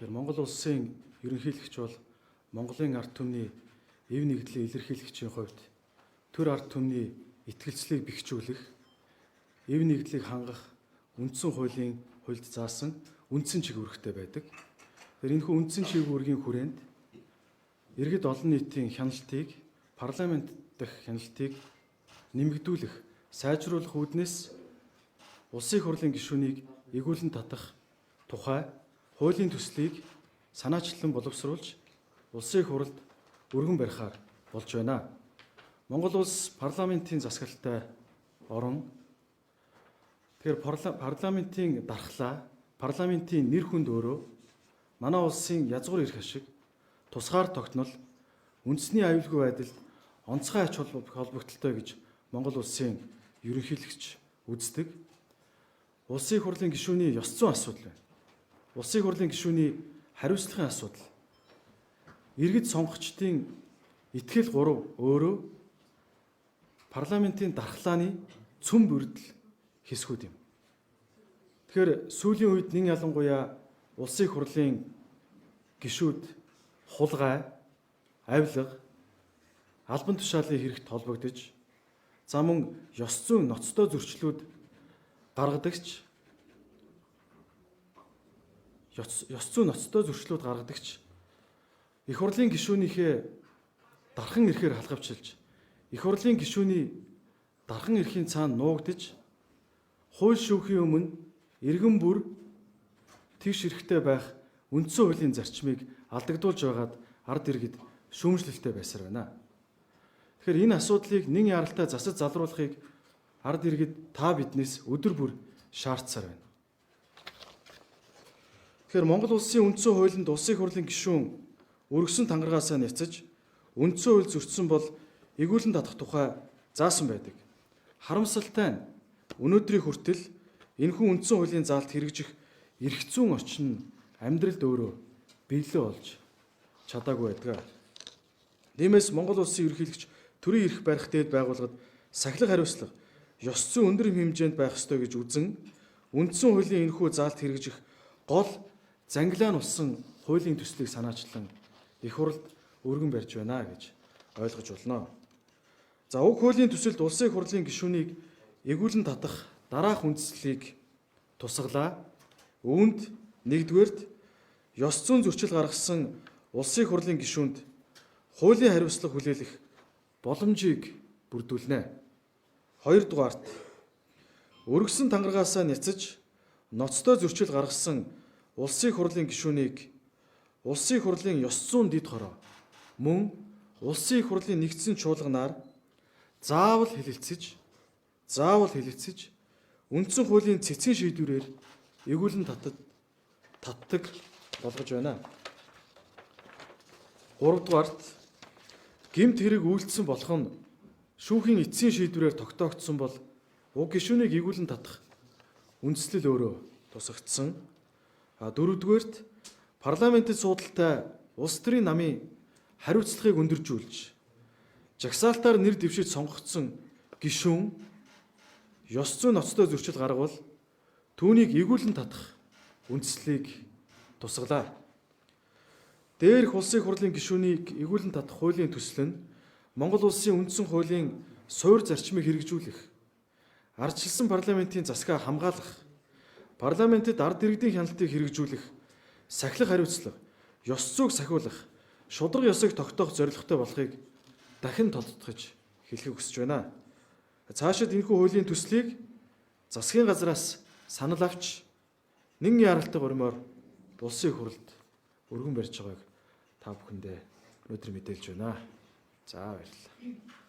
Тэгэхээр Монгол улсын ерөнхийлөгч бол Монголын ард түмний эв нэгдлийг илэрхийлэгчийн хувьд төр ард түмний итгэлцлийг бэхжүүлэх, эв нэгдлийг хангах үндсэн хуулийн хуульд заасан үндсэн чиг үүрэгтэй байдаг. Тэгэхээр энэхүү үндсэн чиг үүргийн хүрээнд иргэд олон нийтийн хяналтыг, парламент дахь хяналтыг нэмэгдүүлэх, сайжруулах үүднээс Улсын их хурлын гишүүнийг эгүүлэн татах тухай хуулийн төслийг санаачлан боловсруулж Улсын их хурлд өргөн барихаар болж байна. Монгол улс парламентын засаглалтай орон. Тэгэхээр парламентын дархлаа, парламентын нэр хүнд өөрөө манай улсын язгуур эрх ашиг, тусгаар тогтнол, үндэсний аюулгүй байдалд онцгой ач холбогдолтой гэж Монгол улсын ерөнхийлөгч үздэг. Улсын их хурлын гишүүний ёс зүйн асуудал байна. Улсын их хурлын гишүүний хариуцлагын асуудал. Иргэд сонгогчдын итгэл гурав өөрөө парламентын дархлааны цөм бүрдэл хэсгүүд юм. Тэгэхээр сүүлийн үед нэн ялангуяа улсын их хурлын гишүүд хулгай, авилга, албан тушаалын хэрэгт холбогдож, за мөн ёс зүйн ноцтой зөрчлүүд гаргадагч ёс зүйн ноцтой зөрчлүүд гаргадагч их хурлын гишүүнийхээ дархан эрхээр халхавчилж, их хурлын гишүүний дархан эрхийн цаана нуугдаж, хууль шүүхийн өмнө иргэн бүр тэгш эрхтэй байх үндсэн хуулийн зарчмыг алдагдуулж байгаад ард иргэд шүүмжлэлтэй байсаар байна. Тэгэхээр энэ асуудлыг нэн яралтай засаж залруулахыг ард иргэд та биднээс өдөр бүр шаардсаар байна. Тэгэхээр Монгол улсын үндсэн хуулинд улсын их хурлын гишүүн өргөсөн тангаргаасаа няцаж үндсэн хууль зөрчсөн бол эгүүлэн татах тухай заасан байдаг. Харамсалтай нь өнөөдрийн хүртэл энэхүү үндсэн хуулийн заалт хэрэгжих эрх зүйн орчин нь амьдралд өөрөө биелээ болж чадаагүй байдаг. Тиймээс Монгол улсын ерөнхийлөгч төрийн эрх барих дээд байгууллагад сахилах хариуцлага ёс зүйн өндөр хэмжээнд байх ёстой гэж үзэн үндсэн хуулийн энэхүү заалт хэрэгжих гол зангилаа нь болсон хуулийн төслийг санаачлан их хурлд өргөн барьж байна гэж ойлгож болно. За уг хуулийн төсөлд улсын их хурлын гишүүнийг эгүүлэн татах дараах үндслийг тусгалаа. Үүнд нэгдүгээрт ёс зүйн зөрчил гаргасан улсын их хурлын гишүүнд хуулийн хариуцлага хүлээлгэх боломжийг бүрдүүлнэ. Хоёрдугаарт өргөсөн тангаргаасаа няцаж ноцтой зөрчил гаргасан улсын их хурлын гишүүнийг улсын их хурлын ёс зүйн дэд хороо мөн улсын их хурлын нэгдсэн чуулганаар заавал хэлэлцэж үндсэн хуулийн цэцгийн шийдвэрээр эгүүлэн татдаг болгож байна. Гуравдугаарт гэмт хэрэг үйлдсэн болох нь шүүхийн эцсийн шийдвэрээр тогтоогдсон бол уг гишүүнийг эгүүлэн татах үндслэл өөрөө тусагдсан. Дөрөвдүгээрт парламентын суудалтай улс төрийн намын хариуцлагыг өндөржүүлж жагсаалтаар нэр дэвшиж сонгогдсон гишүүн ёс зүйн ноцтой зөрчил гаргавал түүнийг эгүүлэн татах үндслийг тусгалаа. Дээрх улсын хурлын гишүүнийг эгүүлэн татах хуулийн төсөл нь Монгол улсын үндсэн хуулийн суурь зарчмыг хэрэгжүүлэх, ардчилсан парламентын засгаа хамгаалах, парламентэд ард иргэдийн хяналтыг хэрэгжүүлэх, сахилах хариуцлага, ёс зүйг сахиулах, шударга ёсыг тогтоох зорилготой болохыг дахин тодотгож хэлэхийг хүсэж байна. Цаашид энэхүү хуулийн төслийг засгийн газраас санал авч нэн яралтай гормоор улсын их хурлд өргөн барьж байгааг та бүхэндээ өнөөдөр мэдээлж байна. За баярлалаа.